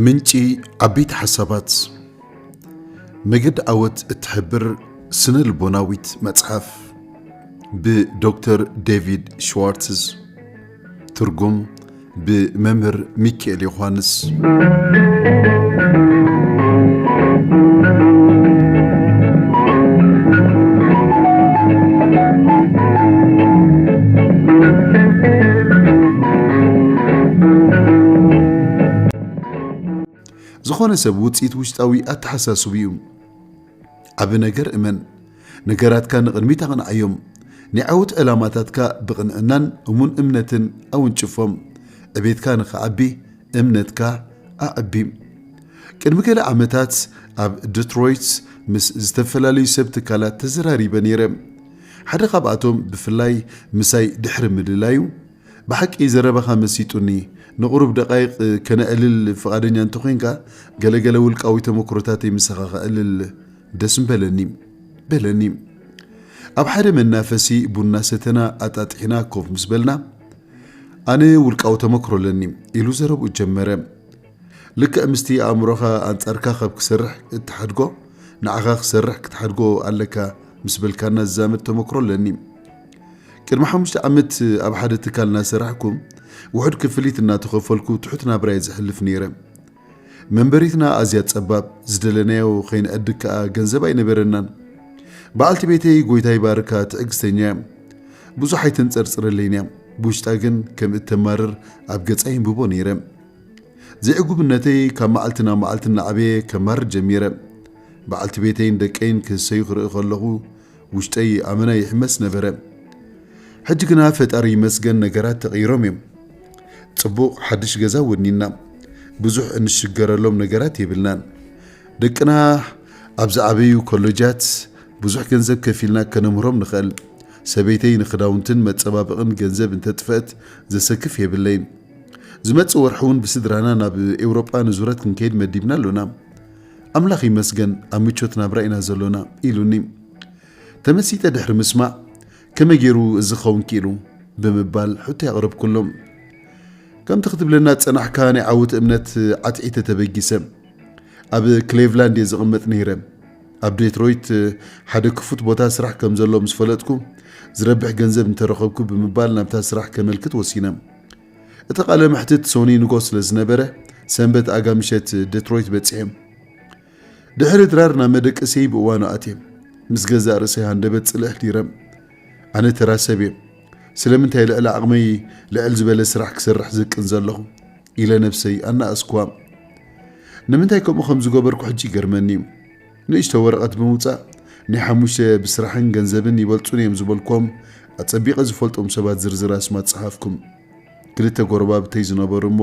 ምንጪ ዓበይቲ ሓሳባት። መገዲ ዓወት እትሕብር ስነ ልቦናዊት መጽሓፍ፣ ብዶክተር ዴቪድ ሽዋርትዝ። ትርጉም ብመምህር ሚካኤል ዮሃንስ። ዝኾነ ሰብ ውጽኢት ውሽጣዊ ኣተሓሳስቡ እዩ። ዓቢ ነገር እመን። ነገራትካ ንቕድሚት ኣቕንዓዮም። ናይ ዓወት ዕላማታትካ ብቕንዕናን እሙን እምነትን ኣውንጭፎም። ዕቤትካ ንኽዓቢ እምነትካ ኣዕቢ። ቅድሚ ገለ ዓመታት ኣብ ዲትሮይት ምስ ዝተፈላለዩ ሰብ ትካላት ተዘራሪበ ነይረ። ሓደ ካብኣቶም ብፍላይ ምሳይ ድሕሪ ምልላዩ፣ "ብሓቂ ዘረባኻ መሲጡኒ። ንቑሩብ ደቃይቕ ከነዕልል ፍቓደኛ እንተኾይንካ፣ ገለገለ ውልቃዊ ተመክሮታተይ ምሳኻ ከዕልል ደስ ምበለኒ" በለኒ። ኣብ ሓደ መናፈሲ ቡና ሰተና ኣጣጢሕና ኮፍ ምስ በልና፣ "ኣነ ውልቃዊ ተመክሮ ኣለኒ" ኢሉ ዘረብኡ ጀመረ። "ልክዕ ምስቲ ኣእምሮኻ ኣንጻርካ ካብ ክሰርሕ እትሓድጎ፣ ንዓኻ ክሰርሕ ክትሓድጎ ኣለካ" ምስ በልካና ዝዛመድ ተመክሮ ኣለኒ። ቅድሚ ሓሙሽተ ዓመት ኣብ ሓደ ትካል እናሰራሕኩ፣ ውሑድ ክፍሊት እናተኸፈልኩ ትሑት ናብራ እየ ዘሕልፍ ነይረ። መንበሪትና ኣዝያ ጸባብ፣ ዝደለናዮ ከይንዕድግ ከኣ ገንዘብ ኣይነበረናን። በዓልቲ ቤተይ፣ ጎይታ ይባርካ፣ ትዕግስተኛ እያ። ብዙሕ ኣይተንጸርጽረለይን እያ። ብውሽጣ ግን ከም እተማርር ኣብ ገጻ የንብቦ ነይረ። ዘይዕጉብነተይ ካብ መዓልቲ ናብ መዓልቲ እናዓበየ ከማርር ጀሚረ። በዓልቲ ቤተይን ደቀይን ክህሰዩ ክርኢ ከለኹ፣ ውሽጠይ ኣመና ይሕመስ ነበረ። ሕጂ ግና ፈጣሪ ይመስገን፣ ነገራት ተቐይሮም እዮም። ጽቡቕ ሓድሽ ገዛ ወኒና፣ ብዙሕ እንሽገረሎም ነገራት የብልናን። ደቅና ኣብ ዝዓበዩ ኮለጃት ብዙሕ ገንዘብ ከፊልና ከነምህሮም ንኽእል። ሰበይተይ ንኽዳውንትን መጸባበቕን ገንዘብ እንተጥፈአት ዘሰክፍ የብለይን። ዝመጽእ ወርሒ እውን ብስድራና ናብ ኤውሮጳ ንዙረት ክንከይድ መዲብና ኣሎና። ኣምላኽ ይመስገን፣ ኣብ ምቾት ናብራ ኢና ዘሎና" ኢሉኒ። ተመሲጠ ድሕሪ ምስማዕ፣ "ከመይ ገይሩ እዚ ክኸውን ክኢሉ?" ብምባል ሕቶ ያቕረብኩሎም። "ከምቲ ክትብለና ዝጸናሕካ ናይ ዓወት እምነት ዓትዒተ ተበጊሰ። ኣብ ክሌቭላንድ እየ ዝቕመጥ ነይረ። ኣብ ዴትሮይት ሓደ ክፉት ቦታ ስራሕ ከም ዘሎ ምስ ፈለጥኩ፣ ዝረብሕ ገንዘብ እንተረኸብኩ ብምባል ናብታ ስራሕ ከመልክት ወሲነ። እቲ ቃለ መሕትት ሶኒ ንጎ ስለ ዝነበረ፣ ሰንበት ኣጋ ምሸት ዴትሮይት በጺሐ። ድሕሪ ድራር ናብ መደቀሲየይ ብእዋኑ ኣትየ። ምስ ገዛእ ርእሰይ ሃንደበት ጽልእ ኣሕዲረ። ኣነ ተራ ሰብ እየ። ስለምንታይ ልዕሊ ዓቕመይ ልዕል ዝበለ ስራሕ ክሰርሕ ዝቅን ዘለኹ?" ኢለ ነብሰይ ኣናኣስኩዋ። ንምንታይ ከምኡ ከም ዝገበርኩ ሕጂ ይገርመኒ እዩ። ንእሽቶ ወረቐት ብምውጻእ፣ ናይ ሓሙሽተ ብስራሕን ገንዘብን ይበልጹን እዮም ዝበልኮም ኣጸቢቐ ዝፈልጦም ሰባት ዝርዝር ኣስማት ጸሓፍኩም። ክልተ ጎረባብተይ ዝነበሩ እሞ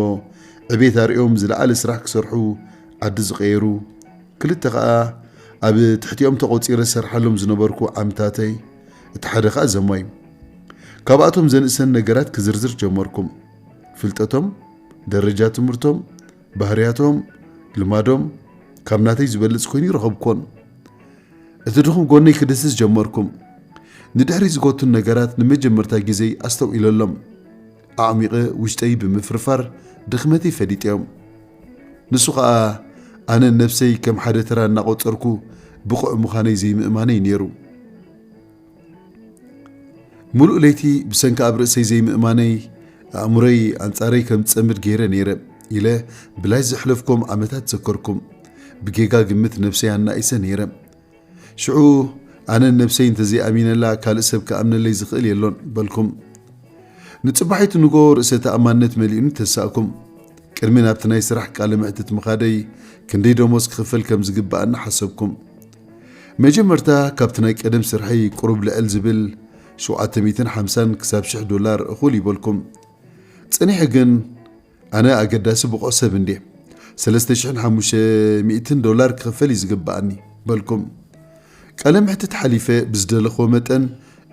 ዕቤት ኣርእዮም ዝለዓለ ስራሕ ክሰርሑ ዓዲ ዝቐየሩ፣ ክልተ ኸኣ ኣብ ትሕቲኦም ተቖጺረ ዝሰርሓሎም ዝነበርኩ ዓምታተይ፣ እቲ ሓደ ኸኣ ዘማይ። ካብኣቶም ዘንእሰን ነገራት ክዝርዝር ጀመርኩም። ፍልጠቶም፣ ደረጃ ትምህርቶም፣ ባህርያቶም፣ ልማዶም ካብ ናተይ ዝበልጽ ኮይኑ ይረኸብኮን። እቲ ድኹም ጎነይ ክድህስስ ጀመርኩም። ንድሕሪት ዝጎቱን ነገራት ንመጀመርታ ግዜይ ኣስተውኢለሎም። ኣዕሚቐ ውሽጠይ ብምፍርፋር ድኽመተይ ፈሊጠዮም። ንሱ ኸኣ ኣነ ነብሰይ ከም ሓደ ተራ እናቖጸርኩ ብቑዕ ምዃነይ ዘይምእማነይ ነይሩ። "ሙሉእ ለይቲ ብሰንኪ ኣብ ርእሰይ ዘይምእማነይ ኣእምሮይ ኣንጻረይ ከም ዝጸምድ ገይረ ነይረ" ኢለ ብላይ ዘሕለፍኩም ዓመታት ዘከርኩም። ብጌጋ ግምት ነብሰይ ኣናኢሰ ነይረ። ሽዑ ኣነ ነብሰይ እንተዘይኣሚነላ ካልእ ሰብ ክኣምነለይ ዝኽእል የሎን በልኩም። ንጽባሒቱ ንጎ ርእሰ ተኣማንነት መሊኡኒ ተሳእኩም። ቅድሚ ናብቲ ናይ ስራሕ ቃለ መሕትት ምኻደይ ክንደይ ደሞዝ ክኽፈል ከም ዝግብኣኒ ሓሰብኩም። መጀመርታ ካብቲ ናይ ቀደም ስርሐይ ቁሩብ ልዕል ዝብል ሸውዓተ ሚእትን ሓምሳን ክሳብ ሽሕ ዶላር እኹል ይበልኩም። ጸኒሐ ግን ኣነ ኣገዳሲ ብቑዕ ሰብ እንድየ። ሰለስተ ሽሕን ሓሙሽተ ሚእትን ዶላር ክኽፈል እዩ ዝግብኣኒ በልኩም። ቃለ መሕትት ሓሊፈ ብዝደለኽዎ መጠን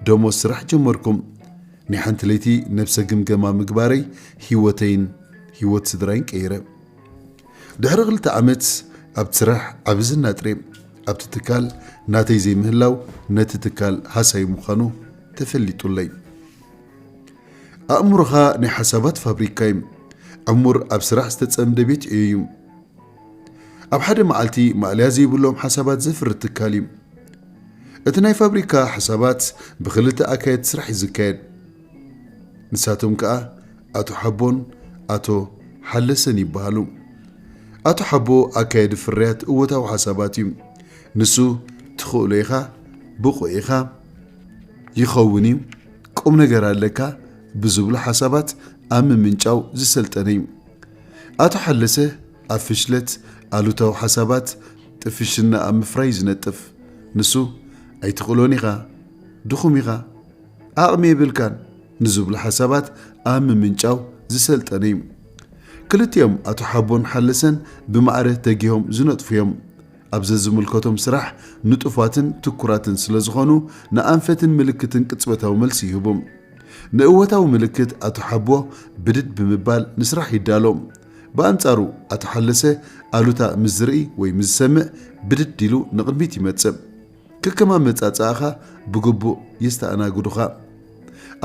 ደሞዝ ስራሕ ጀመርኩም። ናይ ሓንቲ ለይቲ ነብሰ ግምገማ ምግባረይ ህይወተይን ህይወት ስድራይን ቀይረ። ድሕሪ ክልተ ዓመት ኣብቲ ስራሕ ዓቢ ዝና ጥሬ ኣብቲ ትካል ናተይ ዘይምህላው ነቲ ትካል ሃሳዩ ምዃኑ ተፈሊጡለይ። ኣእምሮኻ ናይ ሓሳባት ፋብሪካ እዩ። ዕሙር ኣብ ስራሕ ዝተጸምደ ቤት ዕዮ እዩ። ኣብ ሓደ መዓልቲ ማእለያ ዘይብሎም ሓሳባት ዘፍሪ ትካል እዩ። እቲ ናይ ፋብሪካ ሓሳባት ብኽልተ ኣካየድቲ ስራሕ እዩ ዝካየድ። ንሳቶም ከኣ ኣቶ ሓቦን ኣቶ ሓለሰን ይበሃሉ። ኣቶ ሓቦ ኣካየዲ ፍርያት እወታዊ ሓሳባት እዩ። ንሱ ትኽእሎ ኢኻ፣ ብቑዕ ኢኻ፣ ይኸውን እዩ፣ ቁም ነገር ኣለካ ብዝብሉ ሓሳባት ኣብ ምምንጫው ዝሰልጠነ እዩ። ኣቶ ሓለሰ ኣብ ፍሽለት ኣሉታዊ ሓሳባት ጥፍሽና ኣብ ምፍራይ ዝነጥፍ። ንሱ ኣይትኽእሎን ኢኻ፣ ድኹም ኢኻ፣ ዓቕሚ የብልካን ንዝብሉ ሓሳባት ኣብ ምምንጫው ዝሰልጠነ እዩ። ክልቲኦም ኣቶ ሓቦን ሓለሰን ብማዕረ ተጊሆም ዝነጥፉ እዮም። ኣብ ዘዝምልከቶም ስራሕ ንጡፋትን ትኩራትን ስለ ዝኾኑ ንኣንፈትን ምልክትን ቅጽበታዊ መልሲ ይህቡ። ንእወታዊ ምልክት ኣቶ ሓቦ ብድድ ብምባል ንስራሕ ይዳሎ። ብኣንጻሩ ኣቶ ሓለሰ ኣሉታ ምስ ዝርኢ ወይ ምስ ዝሰምዕ ብድድ ኢሉ ንቕድሚት ይመጽእ። ከከም ኣመጻጽኣኻ ብግቡእ የስተኣናግዱኻ።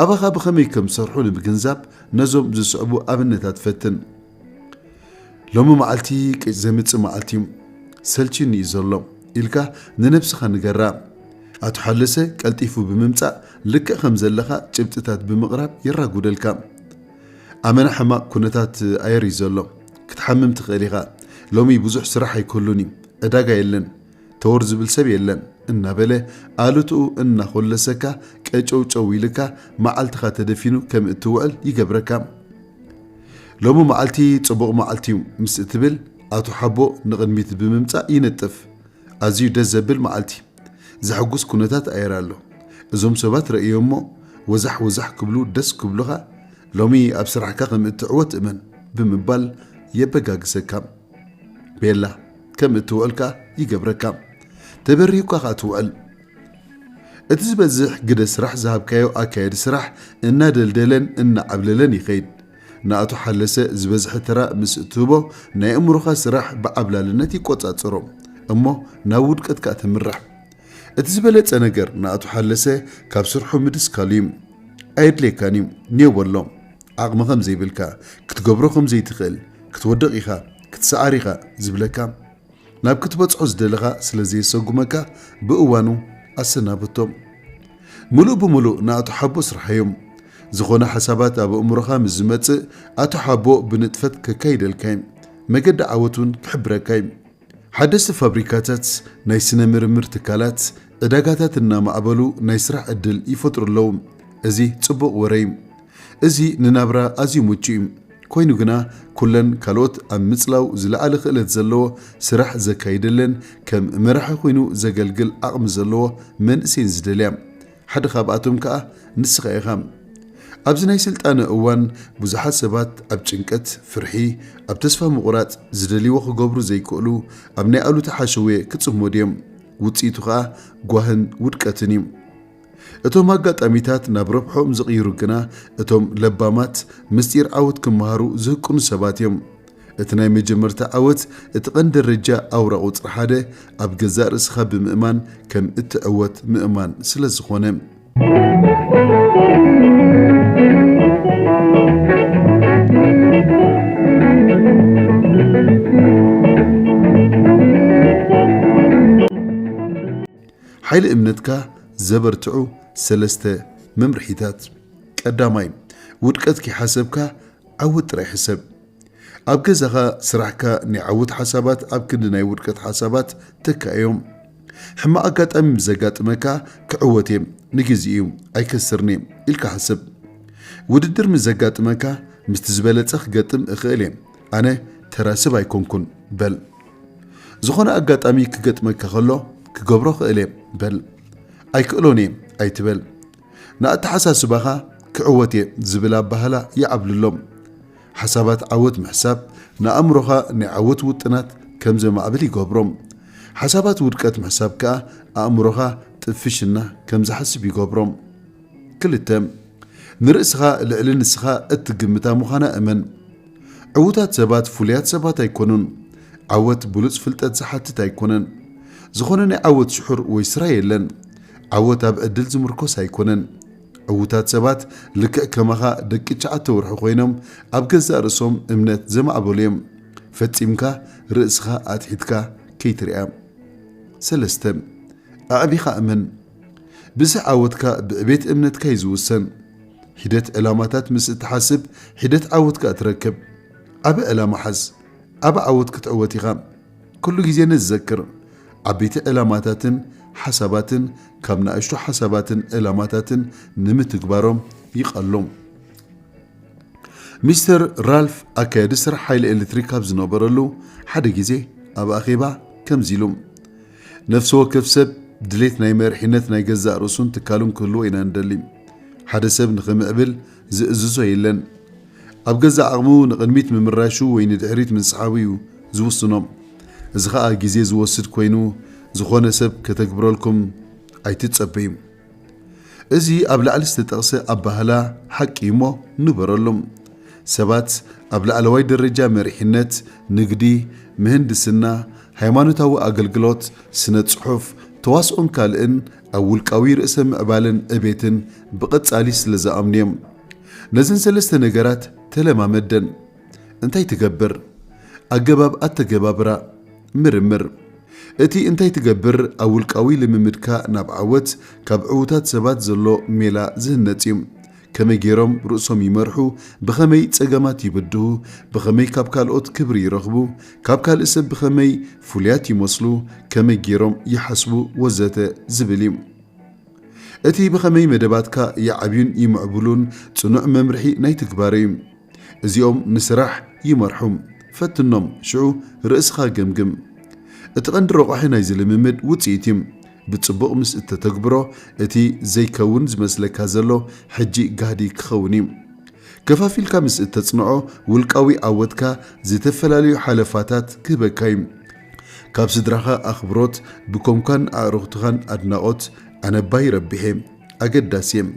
ኣባኻ ብኸመይ ከም ዝሰርሑ ንምግንዛብ ነዞም ዝስዕቡ ኣብነታት ፈትን። ሎሚ መዓልቲ ቅጭ ዘምጽእ መዓልቲ እዩ፣ ሰልችኒ እዩ ዘሎ ኢልካ ንነብስኻ ንገራ። ኣቶ ሓለሰ ቀልጢፉ ብምምጻእ ልክዕ ከም ዘለኻ ጭብጥታት ብምቕራብ የራጉደልካ። ኣመና ሕማቕ ኩነታት ኣየር እዩ ዘሎ። ክትሓምም ትኽእል ኢኻ። ሎሚ ብዙሕ ስራሕ ኣይክህሉን እዩ። ዕዳጋ የለን። ተወር ዝብል ሰብ የለን እናበለ ኣሉትኡ እናኾለሰካ ቀጨውጨው ኢልካ መዓልትኻ ተደፊኑ ከም እትውዕል ይገብረካ። ሎሚ መዓልቲ ጽቡቕ መዓልቲ እዩ ምስ እትብል ኣቶ ሓቦ ንቕድሚት ብምምጻእ ይነጥፍ። ኣዝዩ ደስ ዘብል መዓልቲ። ዘሐጉስ ኩነታት ኣየር ኣሎ። እዞም ሰባት ረእዮሞ ወዛሕ ወዛሕ ክብሉ ደስ ክብሉኻ፣ ሎሚ ኣብ ስራሕካ ከም እትዕወት እመን ብምባል የበጋግሰካ። ቤላ ከም እትውዕል ከኣ ይገብረካ። ተበሪሁካ ከኣ ትውዕል። እቲ ዝበዝሕ ግደ ስራሕ ዝሃብካዮ ኣካየዲ ስራሕ እናደልደለን እናዓብለለን ይኸይድ። ንኣቶ ሓለሰ ዝበዝሐ ተራ ምስ እትህቦ ናይ ኣእምሮኻ ስራሕ ብዓብላልነት ይቆጻጸሮ እሞ ናብ ውድቀት ከኣ ተምርሕ። እቲ ዝበለጸ ነገር ንኣቶ ሓለሰ ካብ ስርሑ ምድስካሉ እዩ። ኣየድልየካን እዩ፣ ኔው በሎ። ዓቕሚ ከም ዘይብልካ፣ ክትገብሮ ከም ዘይትኽእል፣ ክትወድቕ ኢኻ፣ ክትሰዓር ኢኻ ዝብለካ፣ ናብ ክትበጽሖ ዝደለኻ ስለ ዘየሰጉመካ ብእዋኑ ኣሰናብቶ። ምሉእ ብምሉእ ንኣቶ ሓቦ ስርሓዮም። ዝኾነ ሓሳባት ኣብ ኣእምሮኻ ምስ ዝመጽእ ኣቶ ሓቦ ብንጥፈት ከካይደልካ እዩ። መገዲ ዓወት እውን ክሕብረካ እዩ። ሓደስቲ ፋብሪካታት፣ ናይ ስነ ምርምር ትካላት፣ ዕዳጋታት እናማዕበሉ ናይ ስራሕ ዕድል ይፈጥሩ ኣለዉ። እዚ ጽቡቕ ወረ እዩ። እዚ ንናብራ ኣዝዩ ምቹእ እዩ። ኮይኑ ግና ኩለን ካልኦት ኣብ ምጽላው ዝለዓለ ክእለት ዘለዎ ስራሕ ዘካይደለን ከም መራሒ ኮይኑ ዘገልግል ዓቕሚ ዘለዎ መንእሰይን ዝደልያ። ሓደ ካብኣቶም ከኣ ንስኻ ኢኻ። ኣብዚ ናይ ስልጣነ እዋን ብዙሓት ሰባት ኣብ ጭንቀት፣ ፍርሒ፣ ኣብ ተስፋ ምቑራጽ፣ ዝደልይዎ ክገብሩ ዘይክእሉ ኣብ ናይ ኣሉታ ሓሸውየ ክጽመዱ እዮም። ውጽኢቱ ከኣ ጓህን ውድቀትን እዩ። እቶም ኣጋጣሚታት ናብ ረብሖም ዝቕይሩ ግና እቶም ለባማት ምስጢር ዓወት ክመሃሩ ዝህቅኑ ሰባት እዮም። እቲ ናይ መጀመርታ ዓወት እቲ ቀንዲ ደረጃ ኣውራ ቁጽሪ ሓደ ኣብ ገዛእ ርእስኻ ብምእማን ከም እትዕወት ምእማን ስለ ዝኾነ። ሓይሊ እምነትካ ዘበርትዑ ሰለስተ መምርሒታት። ቀዳማይ፣ ውድቀት ከይሓሰብካ ዓወት ጥራይ ሕሰብ። ኣብ ገዛኻ፣ ስራሕካ ናይ ዓወት ሓሳባት ኣብ ክንዲ ናይ ውድቀት ሓሳባት ተካእዮም። ሕማቕ ኣጋጣሚ ምስ ዘጋጥመካ፣ ክዕወት እየ፣ ንግዜኡ እዩ፣ ኣይከስርን እየ ኢልካ ሓስብ። ውድድር ምስ ዘጋጥመካ፣ ምስቲ ዝበለጸ ክገጥም እኽእል እየ፣ ኣነ ተራ ሰብ ኣይኮንኩን በል። ዝኾነ ኣጋጣሚ ክገጥመካ ከሎ፣ ክገብሮ እኽእል እየ በል። ኣይክእሎን እየ ኣይትበል። ንኣተሓሳስባኻ ክዕወት እየ ዝብል ኣባህላ ይዓብልሎም። ሓሳባት ዓወት ምሕሳብ ንኣእምሮኻ ናይ ዓወት ውጥናት ከም ዘማዕብል ይገብሮም። ሓሳባት ውድቀት ምሕሳብ ከኣ ኣእምሮኻ ጥፍሽና ከም ዝሓስብ ይገብሮም። ክልተ፣ ንርእስኻ ልዕሊ ንስኻ እትግምታ ምዃና እመን። ዕዉታት ሰባት ፍሉያት ሰባት ኣይኮኑን። ዓወት ብሉጽ ፍልጠት ዝሓትት ኣይኮነን። ዝኾነ ናይ ዓወት ሽሑር ወይ ስራ የለን። ዓወት ኣብ ዕድል ዝምርኮስ ኣይኮነን። ዕዉታት ሰባት ልክዕ ከማኻ ደቂ ትሽዓተ ወርሒ ኮይኖም ኣብ ገዛእ ርእሶም እምነት ዘማዕበሉ እዮም። ፈጺምካ ርእስኻ ኣትሒትካ ከይትሪኣ። ሰለስተ፣ ኣዕቢኻ እመን። ብዝሒ ዓወትካ ብዕቤት እምነትካ እዩ ዝውሰን። ሒደት ዕላማታት ምስ እትሓስብ፣ ሒደት ዓወትካ እትረክብ። ዓቢ ዕላማ ሓዝ። ዓቢ ዓወት ክትዕወት ኢኻ። ኩሉ ግዜ ነዚ ዘክር። ዓበይቲ ዕላማታትን ሓሳባትን ካብ ንኣሽቱ ሓሳባትን ዕላማታትን ንምትግባሮም ይቐሉ። ሚስተር ራልፍ ኣካያዲ ስራሕ ሓይሊ ኤሌክትሪክ ኣብ ዝነበረሉ ሓደ ግዜ ኣብ ኣኼባ ከምዚ ኢሉ፣ ነፍሲ ወከፍ ሰብ ድሌት ናይ መሪሕነት ናይ ገዛእ ርእሱን ትካሉን ክህልዎ ኢና ንደሊ። ሓደ ሰብ ንኽምዕብል ዝእዝዞ የለን። ኣብ ገዛእ ዓቕሙ ንቕድሚት ምምራሹ ወይ ንድሕሪት ምንስሓቡ እዩ ዝውስኖ። እዚ ኸኣ ግዜ ዝወስድ ኮይኑ፣ ዝኾነ ሰብ ከተግብረልኩም ኣይትጸበዩ። እዚ ኣብ ላዕሊ ዝተጠቕሰ ኣባህላ ሓቂ እዩ እሞ ንበረሉ። ሰባት ኣብ ላዕለዋይ ደረጃ መሪሕነት፣ ንግዲ፣ ምህንድስና፣ ሃይማኖታዊ ኣገልግሎት፣ ስነ ጽሑፍ፣ ተዋስኦን ካልእን ኣብ ውልቃዊ ርእሰ ምዕባለን ዕቤትን ብቐጻሊ ስለ ዝኣምኑ እዮም። ነዘን ሰለስተ ነገራት ተለማመደን። እንታይ ትገብር? ኣገባብ ኣተገባብራ፣ ምርምር። እቲ እንታይ ትገብር ኣብ ውልቃዊ ልምምድካ ናብ ዓወት ካብ ዕዉታት ሰባት ዘሎ ሜላ ዝህነጽ እዩ። ከመይ ገይሮም ርእሶም ይመርሑ፣ ብኸመይ ጸገማት ይብድሁ፣ ብኸመይ ካብ ካልኦት ክብሪ ይረኽቡ፣ ካብ ካልእ ሰብ ብኸመይ ፍሉያት ይመስሉ፣ ከመይ ገይሮም ይሓስቡ ወዘተ ዝብል እዩ። እቲ ብኸመይ መደባትካ ይዓብዩን ይምዕብሉን ጽኑዕ መምርሒ ናይ ትግባረ እዩ። እዚኦም ንስራሕ ይመርሑ። ፈትኖም፣ ሽዑ ርእስኻ ገምግም። እቲ ቀንዲ ረቋሒ ናይዚ ልምምድ ውጽኢት እዩ። ብጽቡቕ ምስ እተተግብሮ፣ እቲ ዘይከውን ዝመስለካ ዘሎ ሕጂ ጋህዲ ክኸውን እዩ። ከፋፊልካ ምስ እተጽንዖ፣ ውልቃዊ ዓወትካ ዝተፈላለዩ ሓለፋታት ክህበካ እዩ። ካብ ስድራኻ ኣኽብሮት፣ ብኮምካን ኣዕሩኽትኻን ኣድናቖት፣ ኣነባይ ረቢሐ፣ ኣገዳሲ እየ፣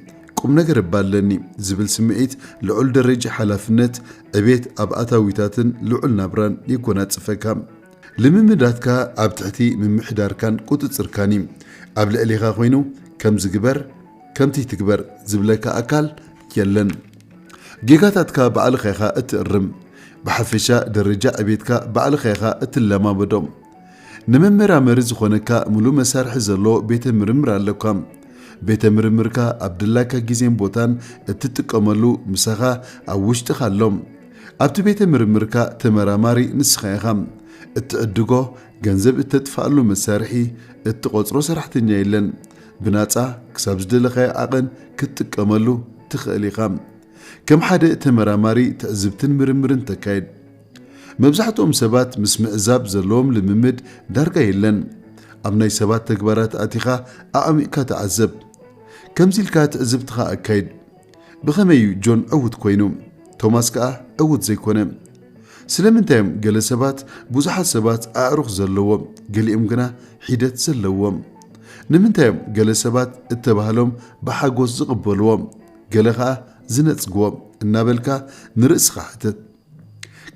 ቁም ነገር እባ ኣለኒ ዝብል ስምዒት ልዑል ደረጃ ሓላፍነት፣ ዕቤት ኣብ ኣታዊታትን ልዑል ናብራን የጎናጽፈካ። ልምምዳትካ ኣብ ትሕቲ ምምሕዳርካን ቁጽጽርካን እዩ። ኣብ ልዕሌኻ ኮይኑ ከምዚ ግበር፣ ከምቲ ትግበር ዝብለካ ኣካል የለን። ጌጋታትካ ባዕልኻ ኢኻ እትእርም። ብሓፈሻ ደረጃ ዕቤትካ ባዕልኻ ኢኻ እትለማመዶ። ንመመራመሪ ዝኾነካ ምሉእ መሳርሒ ዘለዎ ቤተ ምርምር ኣለካ። ቤተ ምርምርካ ኣብ ድላካ ግዜን ቦታን እትጥቀመሉ ምሳኻ ኣብ ውሽጥኻ ኣሎ። ኣብቲ ቤተ ምርምርካ ተመራማሪ ንስኻ ኢኻ። እትዕድጎ ገንዘብ እተጥፍኣሉ መሳርሒ፣ እትቖጽሮ ሰራሕተኛ የለን። ብናጻ ክሳብ ዝደለኻዮ ዓቐን ክትጥቀመሉ ትኽእል ኢኻ። ከም ሓደ ተመራማሪ ትዕዝብትን ምርምርን ተካይድ። መብዛሕትኦም ሰባት ምስ ምዕዛብ ዘለዎም ልምምድ ዳርጋ የለን። ኣብ ናይ ሰባት ተግባራት ኣቲኻ ኣዕሚቕካ ተዓዘብ። ከምዚ ኢልካ ትዕዝብትኻ ኣካይድ። ብኸመይ እዩ ጆን ዕዉት ኮይኑ፣ ቶማስ ከኣ ዕዉት ዘይኮነ? ስለምንታይ እዮም ገለ ሰባት፣ ብዙሓት ሰባት ኣዕሩኽ ዘለዎም፣ ገሊኦም ግና ሒደት ዘለዎም? ንምንታይ እዮም ገለ ሰባት እተባህሎም ብሓጎስ ዝቕበልዎ፣ ገለ ኸኣ ዝነጽግዎ? እናበልካ ንርእስኻ ሕተት።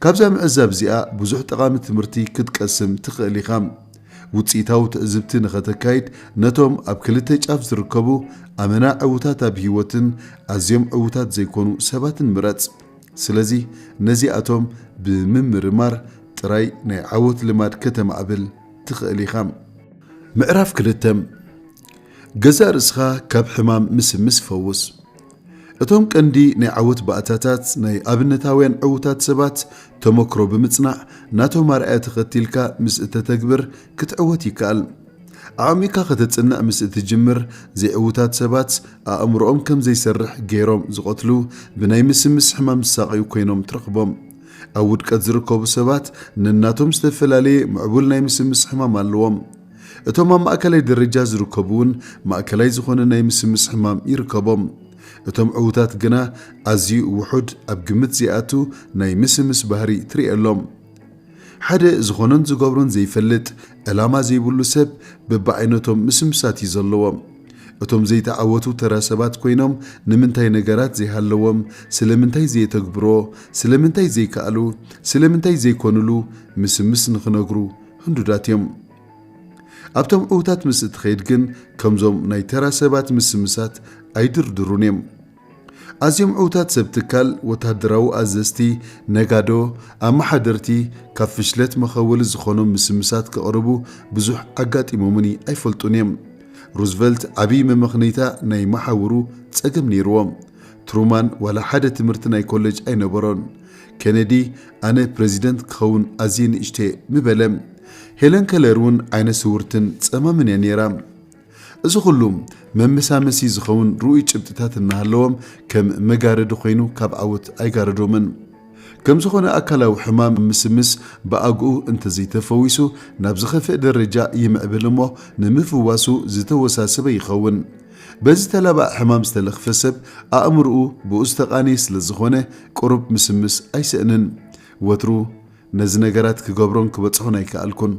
ካብዛ ምዕዛብ እዚኣ ብዙሕ ጠቓሚ ትምህርቲ ክትቀስም ትኽእል ኢኻ። ውጽኢታዊ ትዕዝብቲ ንኸተካይድ፣ ነቶም ኣብ ክልተ ጫፍ ዝርከቡ ኣመና ዕዉታት ኣብ ህይወትን ኣዝዮም ዕዉታት ዘይኮኑ ሰባትን ምረጽ። ስለዚ ነዚኣቶም ብምምርማር ጥራይ ናይ ዓወት ልማድ ከተማዕብል ትኽእል ኢኻ። ምዕራፍ ክልተ፣ ገዛእ ርእስኻ ካብ ሕማም ምስምስ ፈውስ። እቶም ቀንዲ ናይ ዓወት ባእታታት ናይ ኣብነታውያን ዕዉታት ሰባት ተመክሮ ብምጽናዕ፣ ናቶም ኣርኣያ ተኸቲልካ ምስ እተተግብር ክትዕወት ይከኣል። ኣዕሚቕካ ከተጽንዕ ምስ እትጅምር፣ ዘይዕዉታት ሰባት ኣእምሮኦም ከም ዘይሰርሕ ገይሮም ዝቐትሉ፣ ብናይ ምስምስ ሕማም ዝሳቐዩ ኮይኖም ትረኽቦም። ኣብ ውድቀት ዝርከቡ ሰባት ነናቶም ዝተፈላለየ ምዕቡል ናይ ምስምስ ሕማም ኣለዎም። እቶም ኣብ ማእከላይ ደረጃ ዝርከቡ እውን ማእከላይ ዝኾነ ናይ ምስምስ ሕማም ይርከቦም። እቶም ዕዉታት ግና ኣዝዩ ውሑድ ኣብ ግምት ዘይኣቱ ናይ ምስምስ ባህሪ ትርእየሎም። ሓደ ዝኾኖን ዝገብሮን ዘይፈልጥ ዕላማ ዘይብሉ ሰብ በብዓይነቶም ምስምሳት እዩ ዘለዎ። እቶም ዘይተዓወቱ ተራ ሰባት ኮይኖም ንምንታይ ነገራት ዘይሃለዎም፣ ስለምንታይ ዘየተግብሮ፣ ስለምንታይ ዘይከኣሉ፣ ስለምንታይ ዘይኮኑሉ ምስምስ ንኽነግሩ ህንዱዳት እዮም። ኣብቶም ዕዉታት ምስ እትኸይድ ግን ከምዞም ናይ ተራ ሰባት ምስምሳት ኣይድርድሩን እዮም። ኣዝዮም ዕዉታት ሰብ ትካል፣ ወታደራዊ ኣዘዝቲ፣ ነጋዶ፣ ኣመሓደርቲ፣ ካብ ፍሽለት መኸወሊ ዝኾኖም ምስምሳት ከቕርቡ ብዙሕ ኣጋጢሞምኒ ኣይፈልጡን እዮም። ሩዝቨልት ዓብዪ መመኽነይታ ናይ መሓውሩ ጸገም ነይርዎ። ትሩማን ዋላ ሓደ ትምህርቲ ናይ ኮሌጅ ኣይነበሮን። ኬነዲ ኣነ ፕሬዚደንት ክኸውን ኣዝየ ንእሽተ ምበለ። ሄለን ከለር እውን ዓይነ ስውርትን ጸማምን እያ ነይራ። እዚ ኩሉ መመሳመሲ ዝኸውን ርኡይ ጭብጥታት እናሃለዎም ከም መጋረዲ ኮይኑ ካብ ዓወት ኣይጋረዶምን። ከም ዝኾነ ኣካላዊ ሕማም ምስምስ ብኣግኡ እንተዘይተፈዊሱ ናብ ዝኸፍእ ደረጃ ይምዕብል እሞ ንምፍዋሱ ዝተወሳሰበ ይኸውን። በዚ ተላባዕ ሕማም ዝተለኽፈ ሰብ ኣእምርኡ ብኡ ዝተቓነየ ስለ ዝኾነ ቁሩብ ምስምስ ኣይስእንን። ወትሩ ነዚ ነገራት ክገብሮን ክበጽሖን ኣይከኣልኩን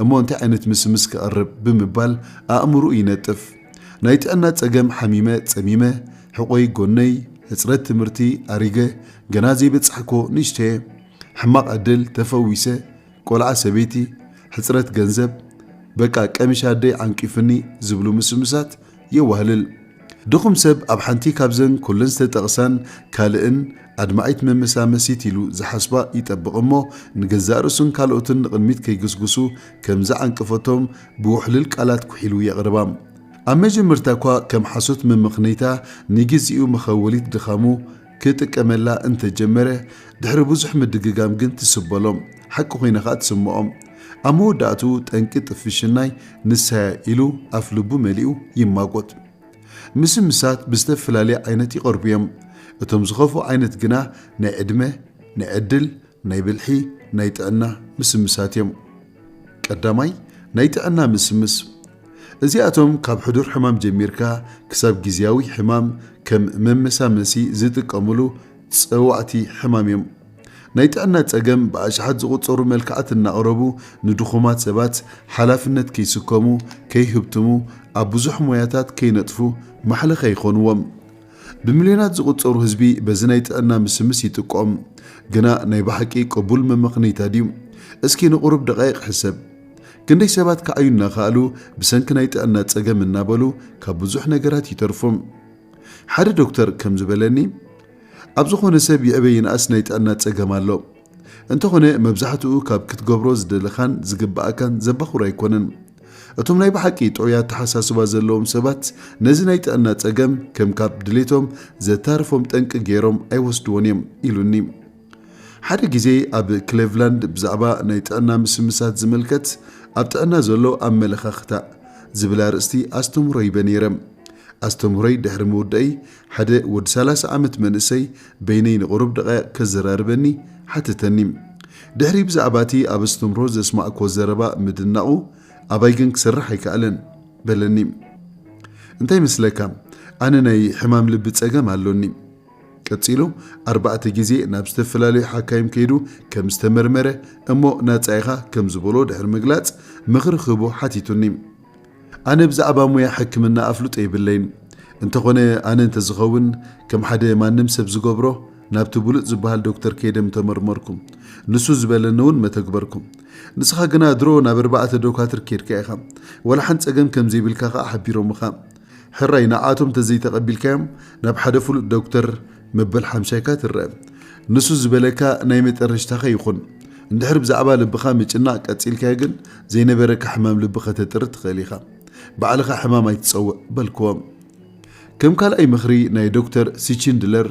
እሞ እንታይ ዓይነት ምስምስ ክቐርብ ብምባል ኣእምርኡ ይነጥፍ። ናይ ጥዕና ጸገም ሓሚመ ጸሚመ ሕቖይ ጎነይ ሕጽረት ትምህርቲ ኣሪገ ገና ዘይበጻሕኮ ንእሽተየ ሕማቕ ዕድል ተፈዊሰ ቆልዓ ሰበይቲ ሕጽረት ገንዘብ በቃ ቀሚሽ ኣደይ ዓንቂፍኒ ዝብሉ ምስምሳት የዋህልል። ድኹም ሰብ ኣብ ሓንቲ ካብዘን ኩለን ዝተጠቕሳን ካልእን ኣድማዒት መመሳመሲት ኢሉ ዝሓስባ ይጠብቕ እሞ ንገዛእ ርእሱን ካልኦትን ንቕድሚት ከይግስግሱ ከም ዝዓንቀፈቶም ብውሕልል ቃላት ኩሒሉ የቕርባ። ኣብ መጀመርታ እኳ ከም ሓሶት መመኽነይታ ንግዜኡ መኸወሊት ድኻሙ ክጥቀመላ እንተጀመረ ድሕሪ ብዙሕ ምድግጋም ግን ትስበሎም ሓቂ ኮይና ከኣ ትስምዖም። ኣብ መወዳእትኡ ጠንቂ ጥፍሽናይ ንሳያ ኢሉ ኣፍ ልቡ መሊኡ ይማጎት። ምስምሳት ብዝተፈላለየ ዓይነት ይቐርቡ እዮም። እቶም ዝኸፍኡ ዓይነት ግና ናይ ዕድመ፣ ናይ ዕድል፣ ናይ ብልሒ፣ ናይ ጥዕና ምስምሳት እዮም። ቀዳማይ ናይ ጥዕና ምስምስ። እዚኣቶም ካብ ሕዱር ሕማም ጀሚርካ ክሳብ ግዝያዊ ሕማም ከም መመሳመሲ ዝጥቀምሉ ጸዋዕቲ ሕማም እዮም። ናይ ጥዕና ጸገም ብኣሽሓት ዝቑጸሩ መልክዓት እናቕረቡ ንድኹማት ሰባት ሓላፍነት ከይስከሙ፣ ከይህብትሙ፣ ኣብ ብዙሕ ሞያታት ከይነጥፉ ማሕለኻ ይኾንዎም። ብሚልዮናት ዝቑጸሩ ህዝቢ በዚ ናይ ጥዕና ምስምስ ይጥቆም። ግና ናይ ብሓቂ ቅቡል መመኽነይታ ድዩ? እስኪ ንቑሩብ ደቓይቕ ሕሰብ። ክንደይ ሰባት ክዓዩ እናኸኣሉ ብሰንኪ ናይ ጥዕና ጸገም እናበሉ ካብ ብዙሕ ነገራት ይተርፉ። ሓደ ዶክተር ከም ዝበለኒ ኣብ ዝኾነ ሰብ ይዕበ ይንኣስ ናይ ጥዕና ጸገም ኣሎ። እንተኾነ መብዛሕትኡ ካብ ክትገብሮ ዝደለኻን ዝግብኣካን ዘባኹር ኣይኮነን። እቶም ናይ ብሓቂ ጥዑይ ኣተሓሳስባ ዘለዎም ሰባት ነዚ ናይ ጥዕና ጸገም ከም ካብ ድሌቶም ዘታርፎም ጠንቂ ገይሮም ኣይወስድዎን እዮም ኢሉኒ። ሓደ ግዜ ኣብ ክሌቭላንድ ብዛዕባ ናይ ጥዕና ምስምሳት ዝምልከት ኣብ ጥዕና ዘሎ ኣመለኻኽታ ዝብል ኣርእስቲ ኣስተምህሮ ሂበ ነይረ። ኣስተምህሮይ ድሕሪ ምውዳእይ ሓደ ወዲ ሰላሳ ዓመት መንእሰይ በይነይ ንቑሩብ ደቓይቕ ከዘራርበኒ ሓተተኒ። ድሕሪ ብዛዕባ እቲ ኣብ ኣስተምህሮ ዘስማዕክዎ ዘረባ ምድናቑ ኣባይ ግን ክሰርሕ ኣይከኣለን በለኒ። እንታይ ይመስለካ? ኣነ ናይ ሕማም ልቢ ጸገም ኣሎኒ። ቀጺሉ ኣርባዕተ ግዜ ናብ ዝተፈላለዩ ሓካይም ከይዱ ከም ዝተመርመረ እሞ ናጻ ኢኻ ከም ዝበሎ ድሕሪ ምግላጽ ምኽሪ ክህቦ ሓቲቱኒ። ኣነ ብዛዕባ ሞያ ሕክምና ኣፍልጦ የብለይን። እንተኾነ ኣነ እንተዝኸውን ከም ሓደ ማንም ሰብ ዝገብሮ ናብቲ ብሉጽ ዝበሃል ዶክተር ከይደ ምተመርመርኩ። ንሱ ዝበለኒ እውን መተግበርኩ። ንስኻ ግና ድሮ ናብ ኣርባዕተ ዶካትር ከይድካ ኢኻ። ዋላ ሓንቲ ጸገም ከም ዘይብልካ ከኣ ሓቢሮምኻ። ሕራይ ንዓኣቶም እንተዘይተቐቢልካዮም ናብ ሓደ ፍሉጥ ዶክተር መበል ሓምሻይካ ትረአ። ንሱ ዝበለካ ናይ መጠረሽታኻ ይኹን። እንድሕር ብዛዕባ ልብኻ ምጭናቕ ቀጺልካዮ ግን ዘይነበረካ ሕማም ልቢ ከተጥሪ ትኽእል ኢኻ። ባዕልኻ ሕማም ኣይትጸውዕ በልክዎም። ከም ካልኣይ ምኽሪ ናይ ዶክተር ሲቺንድለር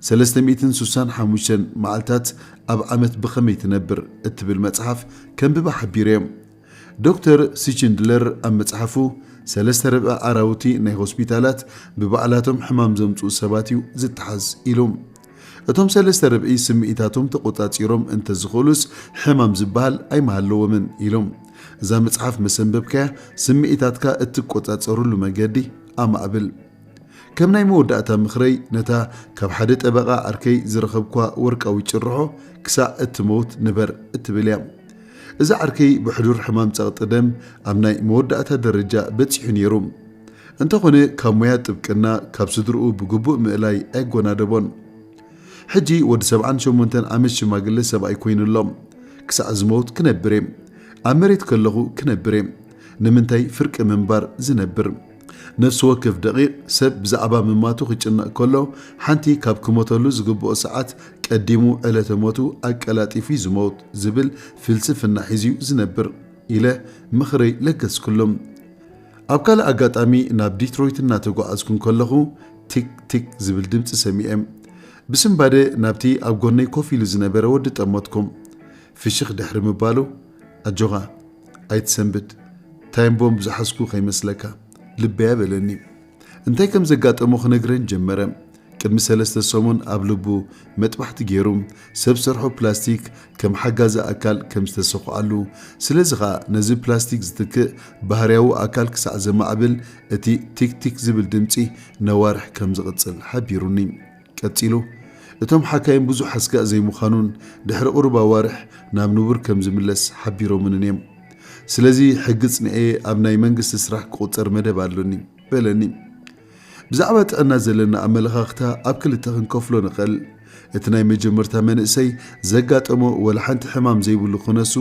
ሰለስተ ሚእትን ስሳን ሓሙሽተን መዓልታት ኣብ ዓመት ብኸመይ ትነብር እትብል መጽሓፍ ከንብባ ሓቢረ እዮም። ዶክተር ሲቺንድለር ኣብ መጽሓፉ ሰለስተ ርብዒ ኣራውቲ ናይ ሆስፒታላት ብባዕላቶም ሕማም ዘምጽኡ ሰባት እዩ ዝተሓዝ ኢሉ። እቶም ሰለስተ ርብዒ ስምዒታቶም ተቖጻጺሮም እንተዝኽእሉስ ሕማም ዝበሃል ኣይምሃለዎምን ኢሉ። እዛ መጽሓፍ መሰንበብካያ ስምዒታትካ እትቆጻጸሩሉ መገዲ ኣማዕብል። ከም ናይ መወዳእታ ምኽረይ ነታ ካብ ሓደ ጠበቓ ዓርከይ ዝረኸብኳ ወርቃዊ ጭርሖ ክሳዕ እትመውት ንበር እትብል እያ። እዚ ዓርከይ ብሕዱር ሕማም ጸቕጢ ደም ኣብ ናይ መወዳእታ ደረጃ በጺሑ ነይሩ። እንተኾነ ካብ ሞያ ጥብቅና ካብ ስድርኡ ብግቡእ ምእላይ ኣይጎናደቦን። ሕጂ ወዲ ሰብዓን ሸሞንተን ዓመት ሽማግለ ሰብኣይ ኮይኑ ኣሎ። ክሳዕ ዝመውት ክነብር እየ። ኣብ መሬት ከለኹ ክነብር እየ። ንምንታይ ፍርቂ ምንባር ዝነብር? ነፍሲ ወከፍ ደቂቕ ሰብ ብዛዕባ ምማቱ ክጭነቕ ከሎ፣ ሓንቲ ካብ ክሞተሉ ዝግብኦ ሰዓት ቀዲሙ ዕለተ ሞቱ ኣቀላጢፉ እዩ ዝመውት ዝብል ፍልስፍና ሒዙ እዩ ዝነብር ኢለ ምኽረይ ለገስኩሎም። ኣብ ካልእ ኣጋጣሚ ናብ ዲትሮይት እናተጓዓዝኩ እንከለኹ ቲክ ቲክ ዝብል ድምፂ ሰሚዐ። ብስንባደ ናብቲ ኣብ ጎነይ ኮፍ ኢሉ ዝነበረ ወዲ ጠመትኩም። ፍሽኽ ድሕሪ ምባሉ፣ ኣጆኻ ኣይትሰንብድ፣ ታይም ቦምብ ዝሓዝኩ ከይመስለካ፣ ልበያ በለኒ። እንታይ ከም ዘጋጠሞ ክነግረን ጀመረ። ቅድሚ ሰለስተ ሰሙን ኣብ ልቡ መጥባሕቲ ገይሩ ሰብ ሰርሖ ፕላስቲክ ከም ሓጋዚ ኣካል ከም ዝተሰኽዓሉ፣ ስለዚ ኸኣ ነዚ ፕላስቲክ ዝትክእ ባህርያዊ ኣካል ክሳዕ ዘማዕብል እቲ ቲክቲክ ዝብል ድምጺ ነዋርሕ ከም ዝቕጽል ሓቢሩኒ። ቀጺሉ፣ እቶም ሓካይም ብዙሕ ኣስጋእ ዘይምዃኑን ድሕሪ ቁሩብ ኣዋርሕ ናብ ንቡር ከም ዝምለስ ሓቢሮምንን እዮም። ስለዚ ሕጊ ጽንኤ ኣብ ናይ መንግስቲ ስራሕ ክቑጸር መደብ ኣሎኒ በለኒ። ብዛዕባ ጥዕና ዘለና ኣመለኻኽታ ኣብ ክልተ ክንከፍሎ ንኽእል። እቲ ናይ መጀመርታ መንእሰይ ዘጋጠሞ ወላ ሓንቲ ሕማም ዘይብሉ ክነሱ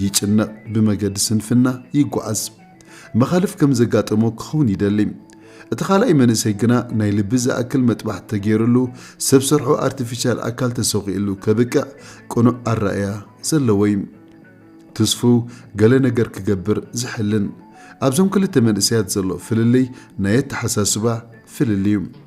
ይጭነቕ፣ ብመገዲ ስንፍና ይጓዓዝ። መኻልፍ ከም ዘጋጠሞ ክኸውን ይደሊ። እቲ ካልኣይ መንእሰይ ግና ናይ ልቢ ዝኣክል መጥባሕቲ ተገይሩሉ ሰብ ሰርሖ ኣርቲፊሻል ኣካል ተሰኺዕሉ ከብቅዕ ቅኑዕ ኣረኣእያ ዘለዎ እዩ። ትስፉው ገለ ነገር ክገብር ዝሕልን። ኣብዞም ክልተ መንእሰያት ዘሎ ፍልልይ ናይ ኣተሓሳስባ ፍልልይ እዩ።